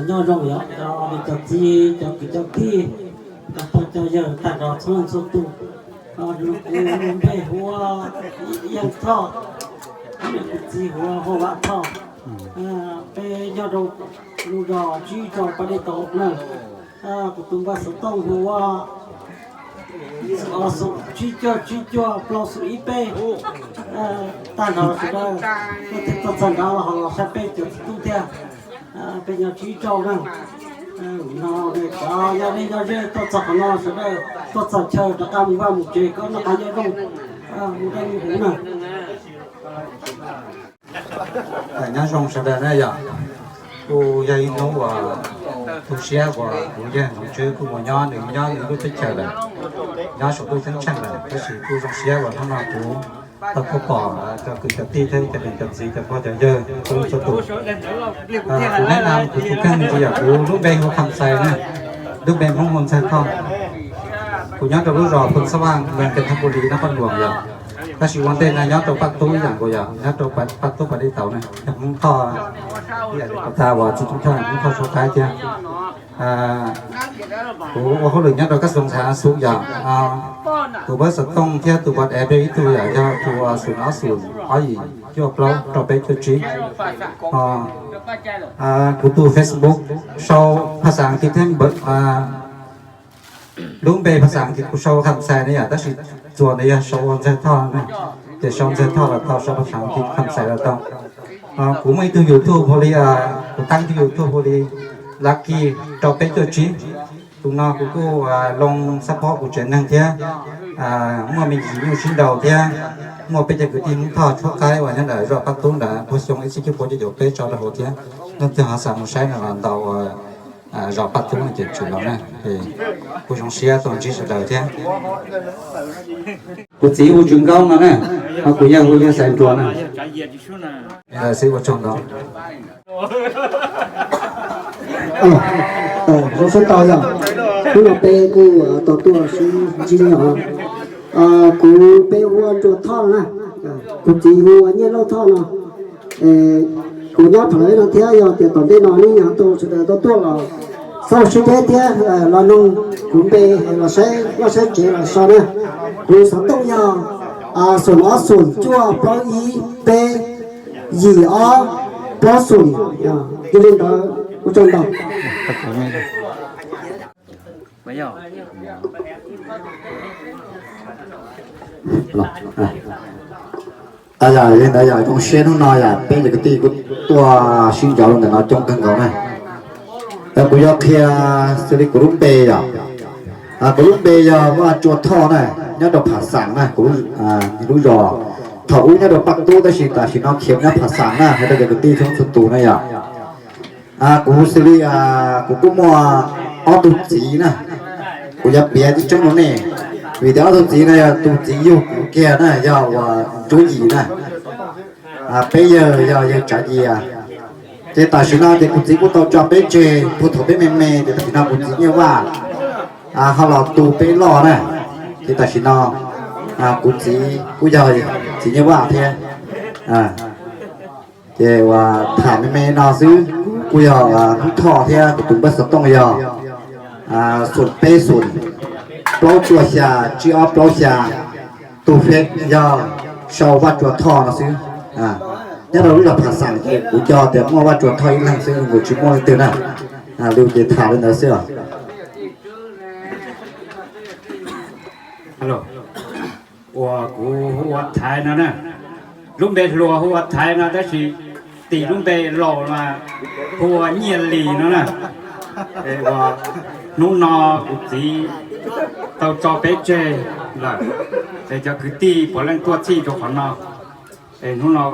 Nyob zoo yog cov niam cov txiv, cov kwv cov tij, cov pog cov yawg tag nrho txhua leej txhua tus. Kuv npe hu ua Yeej Thoj, kuv niam kuv txiv hu ua Hauj Vam Thoj. Peb nyob rau lub zos Tsib Rau Pas Dej Tauv na. Kuv tus npawg xov tooj hu ua tsib cuaj tsib cuaj plaub xoom ib peb. Tag nrho sawv daws, koj thiaj tuaj txog nrad los ho los saib peb cov txiv tub thiab. Peb nyob Tsib Rau na. No cov nyob deb nyob ze tuaj txog qhov no sawv daws tuaj txog chaw rov qab mus vaj mus tsev kom noj qab nyob zoo, mus dab mus huv na. Nyob zoo sawv daws na yom. Kuj yog ib hnub uas tu siab uas kuv yawg Ntxoov Tswb kuj mus nyob nws nyob nws lub teb chaws lawm, nyob saum ntuj ceeb tsheej lawm, tab sis kuj zoo siab uas hnub no kuv tau tuaj pom cov kwv cov tij thiab cov niam cov txiv cov pog cov yawg txhua leej txhua tus. Kuv neb na kuv tus kheej ntsis yom, kuv lub npe hu Kham Xais na, lub npe Hmoob hu Ntxawg Thoj. Kuv nyob rau lub zos Phoos Xab Vaj, moos Kas Thas Npus Lis, nab Paj Luas yom. Tab sis ua ntej no nyob rau Paj Tub ib yam nkaus yom, nyob rau Paj Tub Pas Dej Tauv na, yog Hmoob Thoj, ib yam li uas txiv Tub Thoj, Hmoob Thoj Suav Qaib thiab. Kuv ua hauj lwm nyob rau kab xoo xav xub yom. Tus npawb xov tooj thiab tus pos dev peb ib tug yom, yog tus xoom ob xoom ob yim cuaj plaub rau peb cuaj tsib. Kuv tus Facebook sau phas xas Askiv thiab, lub npe phas xas Askiv kuv sau Kham Xais na yom, tab sis txuas ntawd yog sau ua Ntxawg Thoj na, ces sau Ntxawg Thoj los tau, sau phas xas Askiv Kham Xais los tau. Kuv muaj ib tug YouTube hu li, kuv tab ib tug YouTube hu li Lucky rau peb cuaj tsib. Tus no kuv kuj loo xab phob kuv tsev neeg thiab, muaj me ntsis nyuj sib nraus thiab, muaj peb cov kwv tij Hmoob Thoj Suav Qaib uas nyob ntawm zos Paj Tub ntawd puag xyoo ib txhiab cuaj puas cuaj caum peb tso rau hauv thiab, leej twg ho xav mus saib no los ntaus zos Paj Tub no ces tshwm los na. Kuv zoo siab tuaj ntsib sawv daws thiab. Kuv txiv hu Tswv Nkaub no na, ho kuv yawg hu yawg Xais Nruas na. Xwb ua tsaug ntau. Zoo siab tau yog, hnub no peb kuj tau tuaj sib ntsib os. Kuv peb hu ua Nruas Thoj na, kuv txiv hu ua Nyiaj Lauj Thoj no. Kuv nyob Phav Lawv no thiab, yog tias tom ntej no nej nyob tus sawv daws tau tuaj los xauj sib deb thiab los noog kuv npe, los saib loj saib tsev los so na. Kuv xov tooj yog xoom ob xoom cuaj plaub ib peb yim ob plaub xoom. Yog li ntawd ua tsaug ntau. Yog li ntawd yog zoo siab hnub no yog peb cov kwv tij kuj tuaj sib nco rau ntawm no coob kawg nkaus na. Kuv yuav qhia xws li kuv lub npe yom. Kuv lub npe yog Vaj Tsua Thoj na, nyob rau Pham Xas na, kuv lub zos. Thaum ub nyob rau Paj Tub tab sis tam sim no khiav nyob Pham Xas na, hais rau cov kwv tij txhua txhua tus na yom. Kuv xws li kuv kuj muaj ob tug txiv na, kuv yuav piav tseeb rau nej, vim tias ob tug txiv no yog tus txiv yug kuv kiag na yog uas Ntsuab Yim na, peb yawg yog yawg Tsav Yias. Ces tam sim no ces kuv txiv kuj tau tso peb tseg puag thaum peb me me, ces tam sim no kuv txiv Nyiaj Vaj ho los tu peb loj na. Ces tam sim no kuv txiv kuj yog txiv Nyiaj Vaj thiab. Ces uas tham me me no xwb, kuj yog Hnub Thoj thiab kuv tus npawb xov tooj yog xoom peb xoom plaub cuaj xya tsib ob plaub xya, tus Face yog sau Vaj Tsua Thoj no xwb. Nyob rau lub zos Pham Xas ces kuv nco tias muaj Vaj Tsua Thoj ib leeg xwb, nws tsis muaj leej twg na. Lus ces tham li ntawd xwb os. Uas kuv hu ua Thaiv no na, lub npe hluas hu ua Thaiv no tab sis tis lub npe laus mas hu ua Nyiaj Lis no na. Uas hnub no kuv txiv tau tso peb tseg lawm, es cov kwv tij puav leej tuaj txhij rau qhov no. Es hnub no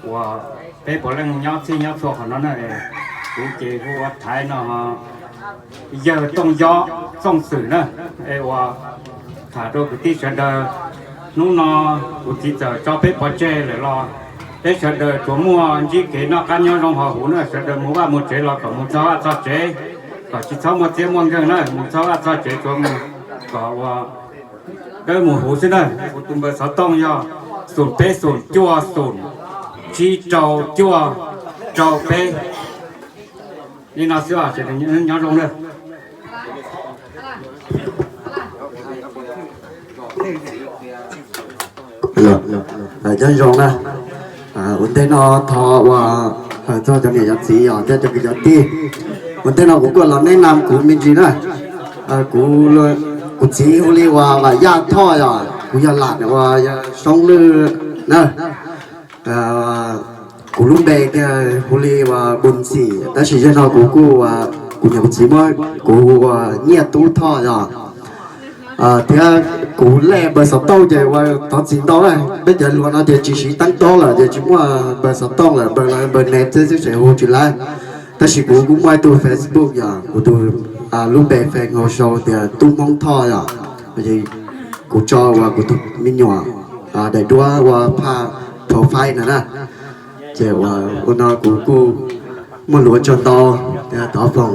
uas peb puav leej nyob txhij nyob txhua qhov no na, kuv ces hu ua Thaiv no, yawg Tooj Yob Txooj Xwm na. Es uas tham rau kwv tij sawv daws, hnub no kuv txiv txawm tso peb pov tseg lawm los peb sawv daws tsuas muaj ntsib kev noj qab nyob zoo hauv huv na, sawv daws mus vaj mus tsev los kom mus txog vaj txog tsev, kom tsis txhob muaj txiab muaj nkeeg na, mus txog vaj txog tsev tsuas mus kom ua dawb mus huv xwb na. Kuv tus npawb xov tooj yog xoom peb xoom cuaj xoom tsib rau cuaj rau peb. Li no xwb, nyob zoo na. Nyob zoo na. Ua ntej no thov ua hawm txog cov niam cov txiv os thiab cov kwv cov tij. Ua ntej no kuv kuj los neb nam kuv me ntsis na. Kuv, kuv txiv hu li uas Vam Yaj Thoj yom, kuv yog lam uas Soob Lwj na. Kuv lub npe hu li uas Npun Xim, tab sis yog no kuv kuj, kuv niam kuv txiv muab kuv hu ua Nyiaj Tub Thoj yom. Thiab kuv lej npawb xov tooj ces ua thov txim ntau na, peb cov hluas no ces tsis siv teeb tob lawm ces tsis muaj npawb xov tooj lawm, npawb, npawb nev xwb xwb ces hu tsis laib. Tab sis kuv kuj muaj ib tug Facebook yom, kuv tus lub npe Face Hmoob Show tias Tub Hmoob Thoj yom. Kuv tso uas kuv tus me nyuam daim duab ua phaj profile na na. Ces ua no kuv kuj muaj lus ua tsaug ntau, thov foom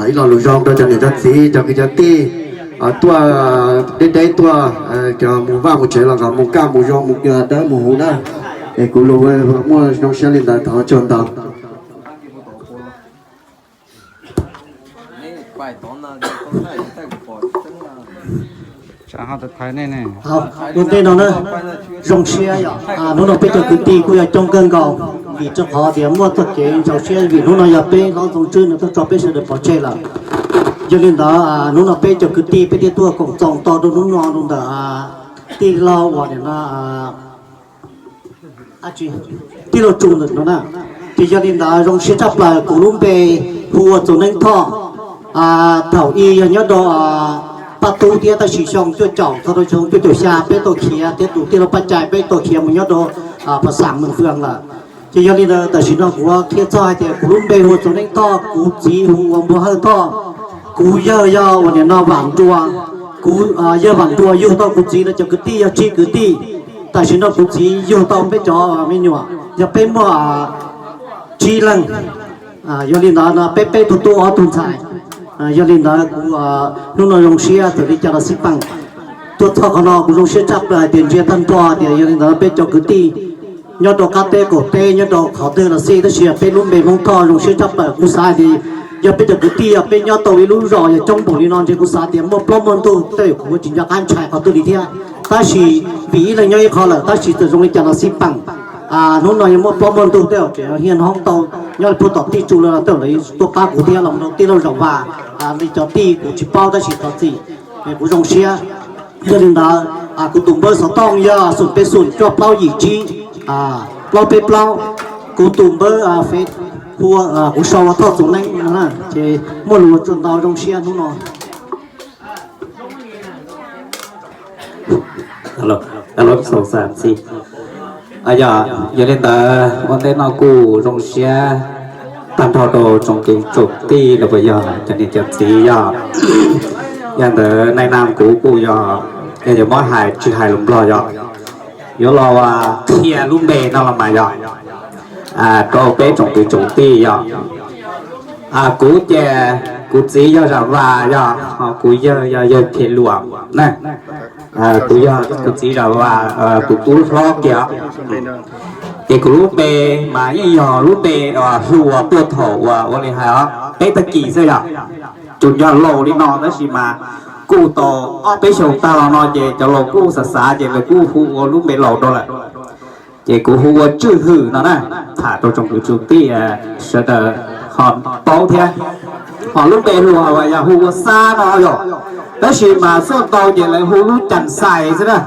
ib lo lus zoo rau cov niam cov txiv cov kwv cov tij tuaj deb deb tuaj, cov mus vaj mus tsev los kom mus kaj mus zoo mus dawb mus huv na. Es kuv lus muaj zoo siab li ntawd, thov ua tsaug ntau. Ua ntej no na, zoo siab yom, hnub no peb cov kwv tij kuj yog coob kawg nkaus, vim rau qhov tias muaj txoj kev zoo siab vim hnub no yog peb hlob Ntxoov Tswb nws tuaj tso peb sawv daws pov tseg lawm. Yog li ntawd hnub no peb cov kwv tij peb thiaj tuaj koom txoos tau rau hnub no rau ntawm tij laug uas nim no tij laug Tsu ntawm no na. Ces yog li ntawd zoo siab tshaj plaws, kuv lub npe hu ua Txoov Neeb Thoj. Thaum ub yog nyob rau Paj Tub thiab, tab sis xyoo cuaj caum txog rau xyoo cuaj caum xya peb tau khiav thiab tus tij laug Paj Cai peb tau khiav mus nyob rau Pha Xam Mees Fwm lawm. Ces yog li ntawd tam sim no kuv qhia txog hais tias kuv lub npe hu ua Txoov Neeb Thoj, kuv txiv hu ua Npua Hawj Thoj. Kuv yawg yog uas nim no Vam Nruas, kuv yawg Vam Nruas yug tau kuv txiv no cov kwv tij yog tsib kwv tij. Tam sim no kuv txiv yug tau peb cov me nyuam yog peb muaj tsib leeg. Yog li ntawd no peb peb tug tub ob tug ntxhais. Yog li ntawd kuv hnub no zoo siab txawm li cas los xij peem tuaj txog qhov no kuv zoo siab tshaj plaws hais tias ntsia tag nrho tias yog li ntawd peb cov kwv tij nyob rau qab teb qaum teb nyob rau qhov twg los xij tab sis peb lub npe Hmoob Thoj zoo siab tshaj plaws. Kuv xav hais tias yog peb cov kwv tij yog peb nyob tau ib lub zos yog coob npaum li no ntshe kuv xav tias muaj plaub muaj ntug tej kuv tsis nco qab ntshai qhov twg li thiab. Tab sis vim ib leeg nyob ib qho lawm tab sis txawm zoo li cas los xij peem, hnub no yog muaj plaub muaj ntug tej tseem hiaj hnoob tau nyob li puag tom tij tsu lawm tej lawv tuaj pab kuv thiab los rau tij laug Zam Vas li cov tij kuv tsis paub tab sis thov txim. Kuv zoo siab. Yog li ntawd kuv tus npawb xov tooj yog xoom peb xoom cuaj plaub yim tsib plaub peb plaub. Kuv tus npawb Face hu ua, kuv sau ua Thoj Txoov Neeb no na. Ces muaj lus ua tsaug ntau, zoo siab hnub no. Yog li ntawd ua ntej no kuj zoo siab tag nrho rau tsoom kwv tsoom tij los puas yog cov niam cov txiv yog. Yog ntawd nai nam kuv kuj yog, yog muab hais tsis hais lus Nplog yog, yuav los qhia lub npe no los mas yog rau peb tsoom kwv tsoom tij yog. Kuv ces kuv txiv yog Zam Vas yog, ho kuv yawg yog yawg Phe Luam na. Kuv yog kuv txiv Zam Vas tus tub hlob kiag. Ces kuv lub npe mas yeej yog lub npe hlua tuaj thaum uas ua li hais os peb tag kis xwb yog. Tsuas yog laus li no tab sis mas kuj tau ob peb xyoos tag los no ces cov laus kuj xav xav ces lawv kuj hu ua lub npe laus rau lawm. Ces kuv hu ua Tswj Hwm no na, tham rau tsoom kwv tsoom tij sawv daws ho paub thiab. Ho lub npe hluas uas yog hu ua Xab no yog, tab sis mas xuaj ntau ces lawv hu lub Cas Xais xwb na.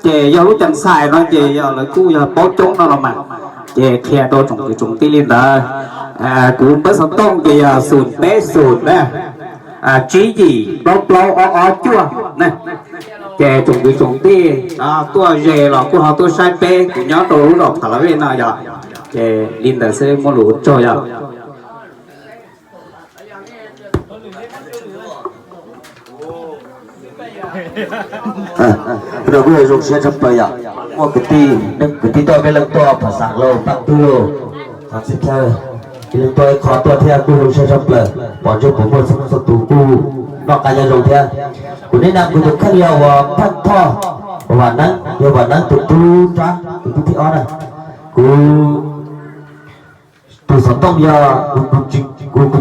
Ces yog lub Cas Xais no ces yog lawv kuj yog paub coob no los mas. Ces qhia rau tsoom kwv tsoom tij li ntawd. Kuv npawb xov tooj ces yog xoom peb xoom na, tsib yim plaub plaub ob ob cuaj na. Ces tsoom kwv tsoom tij tuaj ze los kuj ho tuaj saib peb, kuv nyob rau lub zos Pha La Vej no yog. Ces li ntawd xwb, muaj lus ua tsaug yog. Kuj zoo siab tshaj plaws yom, muaj kwv tij, kwv tij tuaj peb leeg tuaj Phas Xaas lauj, Paj Tub lauj, Xaas Xib Thawj, ib leeg tuaj ib qho tuaj thiab kuj zoo siab tshaj plaws. Pom ntsuj pom muaj txhua tus kuj noj qab nyob zoo thiab. Kuv neb na kuv tus kheej yog uas Pheej Thoj, Vam Neeb, yog Vam Neeb tus tub nrab tus tub thib ob na. Kuv tus xov tooj yog, kuv kuv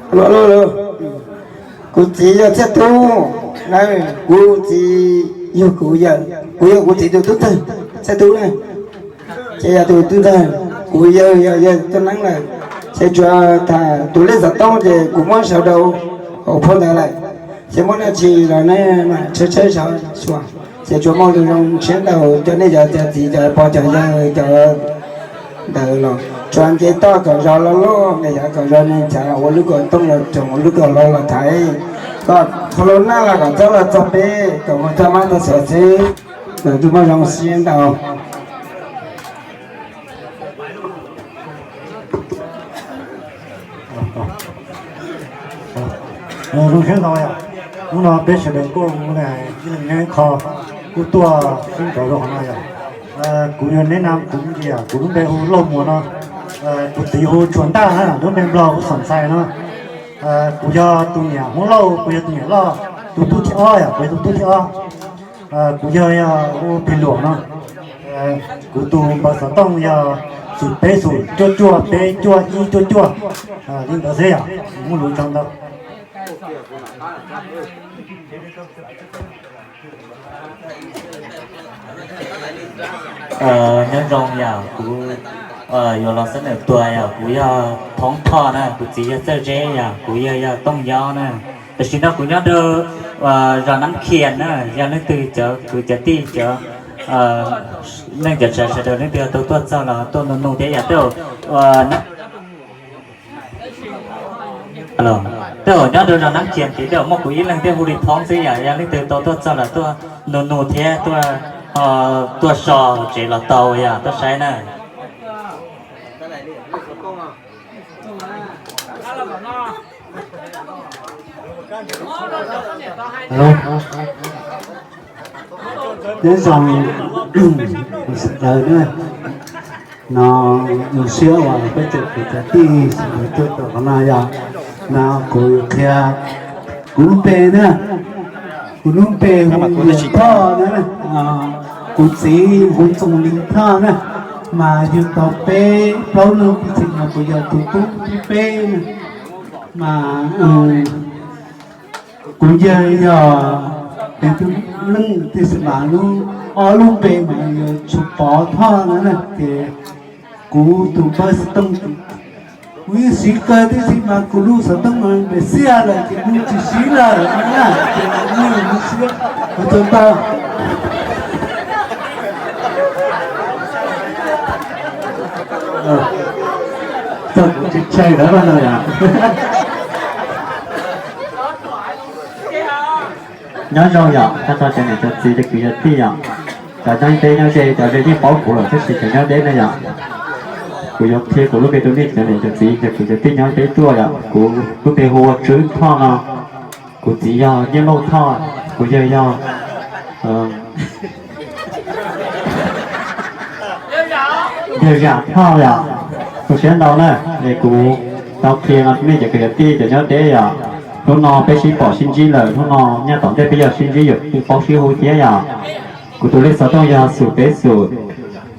Los los los, kuv txiv yog Txhiaj Tub na, kuv txiv yog kuv yawg, kuv yog kuv txiv tus tub ntxawg, Txhiaj Tub na. Ces yog tus tub ntxawg, kuv yawg yog yawg Txhiaj Neeb lawm. Ces tsuas tham tus lej xov tooj ces kuv muab sau rau hauv phau ntawv lawm. Ces muaj dab tsi los nej mam tshawb tshawb zov xyuas. Ces tsuas muaj lus zoo siab ntau rau nej cov txiv cov pog cov yawg cov ntawd los tsuas nce toj kom zos loj loj, nqis yav kom zos neeg txav ua lub kom tooj los tsoom, ua lub kom hlau los thaiv, kom qhov lub naj los kom txob los txog peb, kom mus txog mab txog xyov xwb. Lawv twb muaj zoo siab ntau. Zoo siab ntau yom. Hnub no peb sawv daws kuj ua ib leeg nyob ib qho, kuj tuaj sib nrauv rau qhov no yom. Kuv yog Neb Nam, kuv yog, kuv lub npe hu Lauj Muas no. Kuv txiv hu Tsuas Ntaj na, lub npe Nplog hu Xom Ntxhais no. Kuv yog tus niam Hmoob Lauj, kuv yog tus niam loj, tus tub thib ob yom, kuv yog tus tub thib ob. Kuv yawg yog hu Plig Luam no. Kuv tus npawb xov tooj yog xum peb xum cuaj cuaj peb cuaj ib cuaj cuaj. Li ntawd xwb yom, muaj lus tso ntau. Nyob zoo yom, kuv yuav los xab nawm tuas yom, kuv yog Thoob Thoj na, kuv txiv yog Txawj Zeb yom, kuv yawg yog Tooj Yob na. Tam sim no kuv nyob rau zos Nab Khias na, yog leej twg cov kwv cov tij cov neej cov tsav sawv daws leej twg tau tuaj txog los tuaj nug nug thiab yom, tej zaum nyob rau zos Nab Khias ces tej zaum muaj kuv ib leeg thiaj hu li Thoob xwb yom, yog leej twg tau tuaj txog los tuaj nug nug thiab tuaj, tuaj so tsev los tau yom, tuaj saib na. Nyob zoo sawv daws na, no zoo siab uas peb cov kwv cov tij sawv daws tuaj tau qhov no yom. No kuv qhia kuv lub npe na, kuv lub npe hu Yawg Thoj na, kuv txiv hu Txoos Lis Thoj na, mas yug tau peb plaub leeg txiv mas kuv yog tus tub thib peb na, mas kuv yawg yog tus tub leej tij xwb mas lub, ob lub npe mas yog Tshua Pov Thoj no na, ces kuv tus npawb xov tooj, kuv yeej siv kawg tib si mas kuv lub xov tooj mas npe xiaj lawm ces kuv tsis siv lawm na, ces kuv yeej siv kuv tus ntawd. Txog kuv tsis tsheej lawm no yom. Nyob zoo yom, thov txog cov niam cov txiv cov kwv cov tij yom, cov nyob deb nyob ze, cov ze yeej paub kuv lawm tab sis cov nyob deb na yom. Kuv yuav qhia kuv lub npe rau nej cov niam cov txiv cov kwv cov tij nyob deb tuaj yom. Kuv lub npe hu ua Tswb Thoj no, kuv txiv yog Nyiaj Lauj Thoj, kuv yawg yog Yawg Zam Thoj yom. Zoo siab ntau na, es kuv tau qhia no nej cov kwv cov tij cov nyob deb yom. Hnub no peb sib pom sib ntsib lawm, hnub no nyob tom ntej peb yuav sib ntsib yuav paub sib hu thiab yom. Kuv tus lej xov tooj yog xum peb xum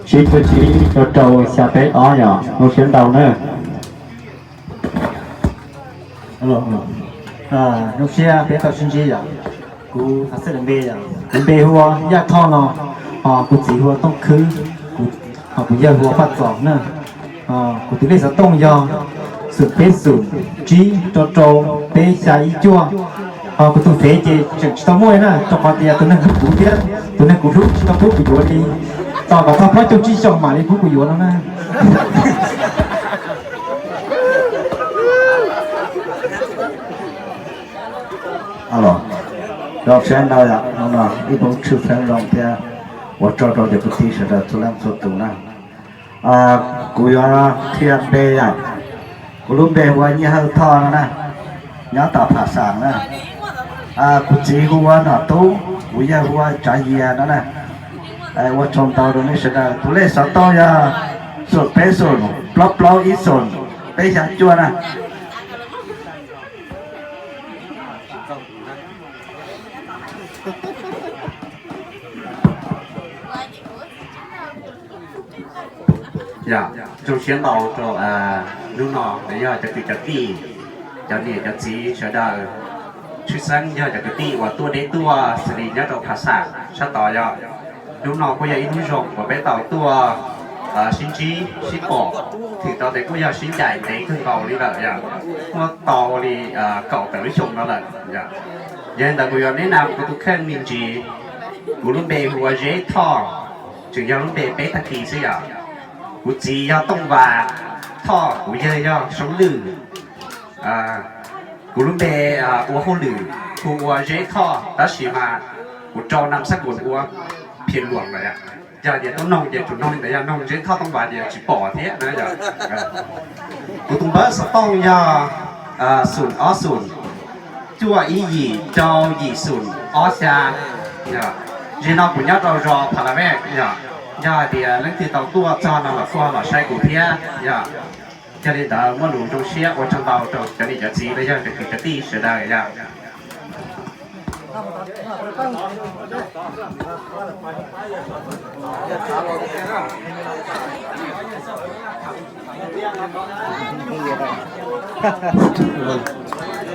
tsib cuaj tsib rau rau xya peb ob yom. Zoo siab ntau na. Zoo siab peb tau sib ntsib yom. Kuv xeeb npe yom, kuv npe hu ua Yaj Thoj no, ho kuv txiv hu ua Tooj Khwb, ho kuv yawg hu ua Paj Txos na. Kuv tus lej xov tooj yog xum peb xum tsib rau rau peb xya ib cuaj. Ho kuv tus fev ces tseem tsis tau muaj na, rau qhov tias tus neeg hlub kuv thiab tus neeg kuv hlub tsis tau pub kuv yuav li. Tos kom txog plaub caug tsib xyoos mam li pub kuv yuav no na. Zoo siab ntau yom, hnub no ib hnub tshwj xeeb zoo thiab ua tsaug rau cov kwv tij sawv daws txhua leej txhua tus na. Kuv yuav qhia npe yom, kuv lub npe hu ua Nyiaj Hawj Thoj no na, nyob tom Pham Xam na. Kuv txiv hu ua Nom Tub, kuv yawg hu ua Tsav Yias no na. Ua tsaug ntau rau nej sawv daws, tus lej xov tooj yog xum peb xum plaub plaub ib xum peb xya cuaj na. Yog, zoo siab ntau rau hnub no yog cov kwv cov tij Cov niam cov txiv sawv daws, tshwj xeeb yog cov kwv tij uas tuaj deb tuaj xws li nyob rau Phav Xam sab tod yog, hnub no kuj yog ib hnub zoo uas peb tau tuaj sib ntsib sib pom, thwm tau tes kuj yog sib ncaim ntev kawg nkaus li lawm yog, muaj tau li kaum tawm lub xyoo no lawm. Yog li ntawd kuv yuav neb na kuv tus kheej me ntsis. Kuv lub npe hu ua Zeb Thoj, tseem yog lub npe peb tag kis xwb yog. Kuv txiv yog Tooj Vas Thoj, kuv yawg yog Soob Lwj. Kuv lub npe ua hauj lwm hu ua Zeb Thoj, tab sis mas kuv rau nam xab kus ua Phiam Luam lawm. Yog tias tub noog ces tsuas noog li ntawd, yog noog Zeb Thoj Tooj Vas ces tsis pom thiab na yog. Kuv tus npawb xov tooj yog xoom ob xoom cuaj ib yim rau yim xoom ob xya. Yog, zaum no kuv nyob rau zos Pha La Vej yog, yog hais tias leej twg tau tuaj txog no los kuj ho los saib kuv thiab yog. Yog li ntawd muaj lus zoo siab ua tsaug ntau rau cov niam cov txiv los yog cov kwv cov tij sawv daws yog.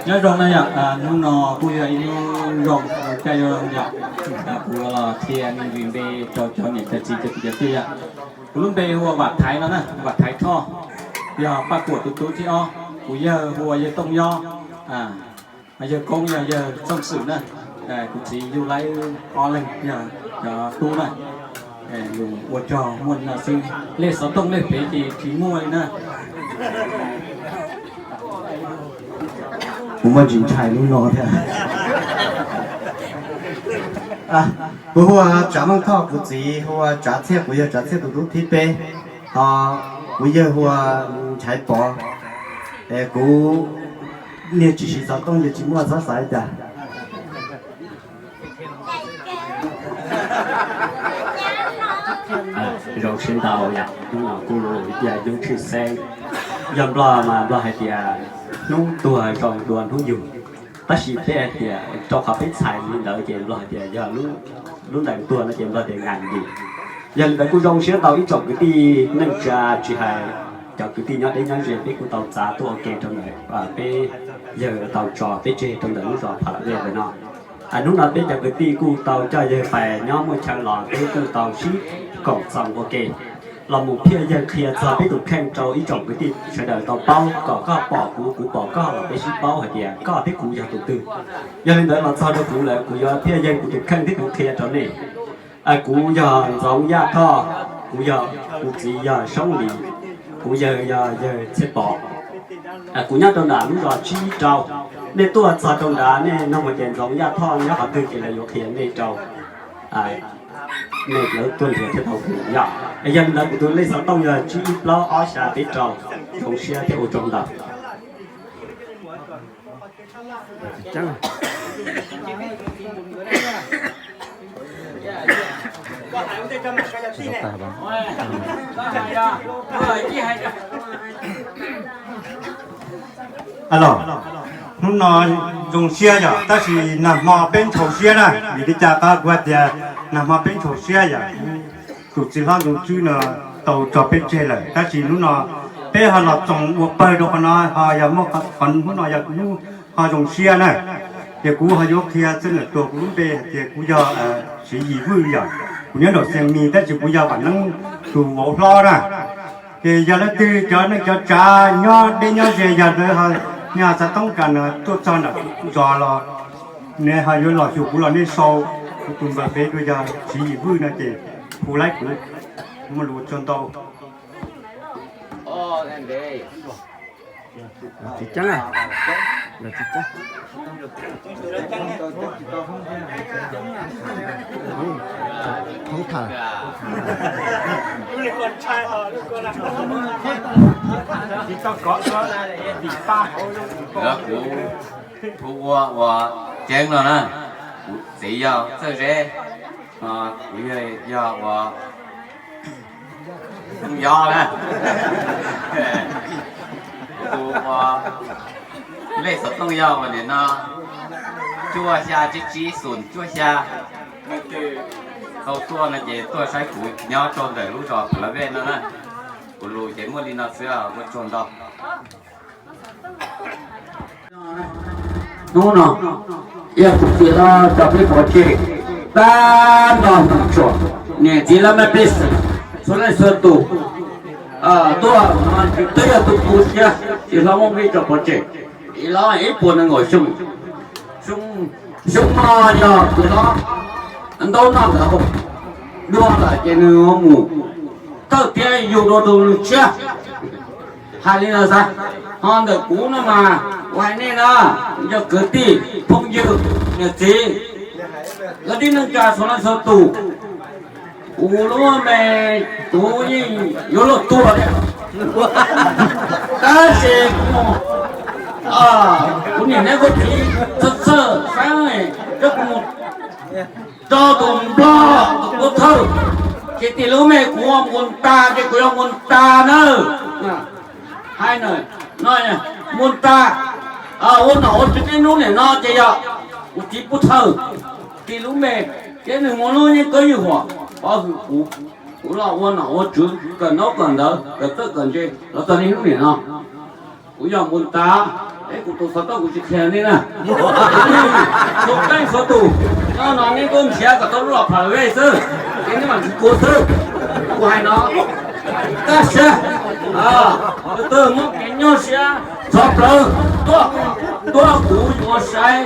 Nyob zoo na yom, hnub no kuj yog ib hnub zoo, caij zoo yom. Kuv los qhia me ntsis npe rau cov niam cov txiv cov kwv cov tij yom. Kuv lub npe hu ua Vam Thaiv no na, Vam Thaiv Thoj, yog Paj Kuam tus tub thib ob. Kuv yawg hu ua yawg Tooj Yob, yawg koob yog yawg Txooj Xwm na. Kuv txiv yug laib ob leeg yog cov tub na. Lus ua tsaug muaj li no xwb, lej xov tooj lej pem ces tsis muaj li na. Kuv muaj ntsis ntshai lub no thiab. Kuv hu ua Tsav Meej Thoj, kuv txiv hu ua Tsav Txhiaj, kuv yawg Tsav Txhiaj tus tub thib peb, ho kuv yawg hu ua Nchaiv Pov. Es kuv niag tsis siv xov tooj ces tsis muaj txhob xav li cas. Zoo siab ntau yom, hnub no kuj yog hnub tshwj xeeb. Yog Nplog mas Nplog hais tias hnub tuag zoo dua hnub yug, tab sis peb hais tias rau qhov peb txhais li ntawd ces Nplog hais tias yog lub ntees tuag no ces Nplog tias ngam yim. Yog li ntawd kuj zoo siab ntau ib tsoom kwv tij neej tsa tsis hais cov kwv tij nyob deb nyob ze peb kuj tau txav tuaj ua ke rau ntawm peb yawg tau tso peb tseg rau ntawm lub zos Pha La Vej ntawm no. Hnub no peb cov kwv tij kuj tau coj yawg pais nyob muaj chaw los peb kuj tau sib koom txoos ua ke los mus thiaj yawg qhia txog peb tus kheej rau ib tsoom kwv tij sawv daws tau paub, kom koj pom kuv, kuv pom koj los peb sib paub hais tias koj thiab kuv yog tus twg. Yog li ntawd los txog rau kuv lawm kuv yuav thiaj yawg kuv tus kheej thiab kuv qhia rau nej. Kuv yog Ntxoov Yaj Thoj, kuv yog, kuv txiv yog Soob Lis, kuv yawg yog yawg Txhiaj Pov. Kuv nyob rau nram lub zos Tsib Ib Rau. Nej tuaj txog rau nrad nej nug hais tias Ntxoov Yaj Thoj nyob qhov twg ces lawv yuav qhia nej rau. Nej lawv tuaj nrhiav thiaj tau kuv yom. Yog li ntawd kuv tus lej xov tooj yog tsib ib plaub ob xya peb rau. Zoo siab thiab ua tsaug ntau. Alo, hnub no zoo siab yom, tab sis nag hmo peb ntshau siab na, vim li cas qhov kuv hais tias nag hmo peb ntshau siab yom, tus txiv hlob Ntxoov Tswb no tau tso peb tseg lawm, tab sis hnub no peb ho los txoos ua pawg rau qhov no, ho yog muaj qhov hnub no yog hnub ho zoo siab na. Ces kuv ho yuav qhia txog ntawm kuv lub npe hais tias kuv yog Siv Yim Vwj yom, kuv nyob nraum Xiav Mis tab sis kuv yog Vam Neeb tus vauv hlob na. Ces yog leej twg cov neej cov tsav nyob deb nyob ze yog ntawd nej ho xav toob kas no tuaj txog nram zos los nej ho yuav los xyuas kuv los nej sau kuv tus npawb npe dua yog Siv Yim Vwj no ces hu laib kuv, muaj lus ua tsaug ntau. Kuv hu ua ua Ceeb no na, kuv txiv yog Txawj Zeb, kuv yog ua Tooj Yob na. Kuv ua lej xov tooj yog ua nim no cuaj xya tsib tsib xoom cuaj xya. Leej twg tau tuaj no ces tuaj saib kuv nyob rau ntawm lub zos Pha La Vej no na. Kuv lus ces muaj li no xwb, ua tsaug ntau. Hnub no yog kuv txiv hlob coj peb pov tseg tag nrho hwm tsuam, niam txiv laj mej pej xeem, txhua leej txhua tus tuaj, twb yog tus tu siab txiv hlob muab peb coj pov tseg. Txiv hlob ib puas nees nkaum xyoo, xyoo no yog txiv hlob ntaub noj ntawv haus, dua lawm ces nws mus thawj thiab yug dua rau nws tshiab. Hais li ntawd xav, ho ntawm kuv no mas kuv hais nej na, yog kwv tij phooj ywg niam txiv, kwv tij neej tsa txhua leej txhua tus, kuv lub me, kuv yeej yuav luag tuag thiab, tab sis kuv, kuv niam neb kuj txiv txhawj txhawj xeeb, coj kuv mus rau tus nplog tus pub thawj, ces tim lub me kuv mus tas ces kuv yuav mus tas nawb. Hais no, mus tas, ua nom ua tswv ib hnub nim no ces yog kuv txiv pub thawj, tim lub me, ces nws mus lub yeej kawg ywj huam pov hwm kuv, kuv los ua nom ua tswv kawm ntaub kawm ntawv kawm txawj kawm ntse los txog niaj hnub nim no. Kuv yog mus tas, peb kuv tus xov tooj kuv tsis qhia nej na. Tus qeej xov tus, nyob no nej kuj nrhiav kom tau lub los phav vej xwb, ces nej mam nrhiav kuv xwb. Kuv hais no, kaj siab, tus twg muaj kev nyuaj siab txhov plawv tuaj, tuaj kuv yuav saib,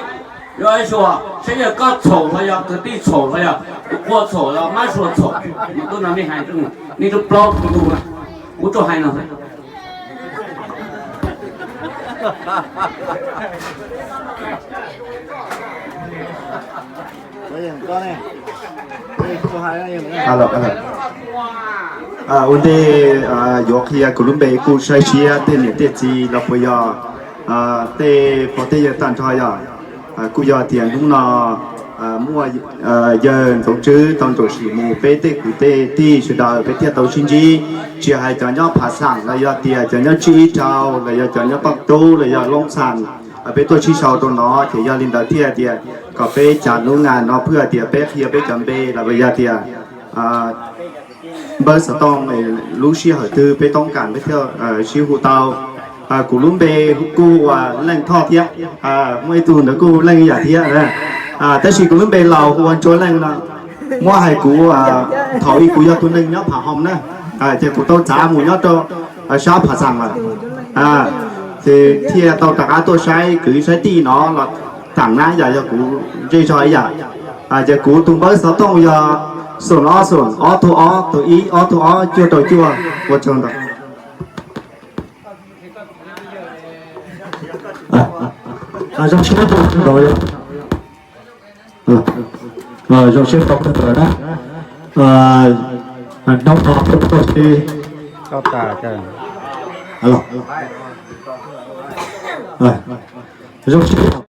yuav xyuas saib yog koj txhaum los yog kwv tij txhaum los yog tus qhua txhaum los mab sua txhaum, mas tuaj no nej hais, nej rub plaub tus tus, kuv tsuas hais no. Ua ntej yuav qhia kuv lub npe kuj saib siab tej niam tej txiv los puas yog tej pog tej yawg tag nrho yog, kuj yog tias hnub no muaj yawg Ntxoov Tswb tau ntsuam sim mus peb tej kwv tej tij sawv daws peb thiaj tau sib ntsib, tsis hais cov nyob Phav Xaam los yog tias cov nyob Tsib Ib Rau los yog cov nyob Paj Tub los yog Loob Xas, peb tuaj sib sau rau no ces yog li ntawd thiaj tias kom peb cas lub nga no phwj tias peb qhia peb cov npe los yog tias npawb xov tooj lub sij hawm twg peb toob kas peb thiaj sib hu tau. Kuv lub npe kuj hu ua Leej Thoj thiab, muaj ib tug ntawd kuj hu Leej ib yam thiab. Tab sis kuv lub npe laus hu ua Ntsuab Leej no, muab hais kuv thaum ub kuv yog tus neeg nyob Phav Hoos na, ces kuv tau txav mus nyob rau sab Phav Xaam lawm, ces thiaj tau rov qab tuaj saib kwv saib tij no los tham na, yam yog kuv zej zog ib yam. Ces kuv tus npawb xov tooj yog xoom ob xoom ob tug ob tug ib ob tug ob cuaj rau cuaj. Ua tsaug ntau. Zoo siab tau ntawd na. Hnub no peb tuaj si, zoo siab.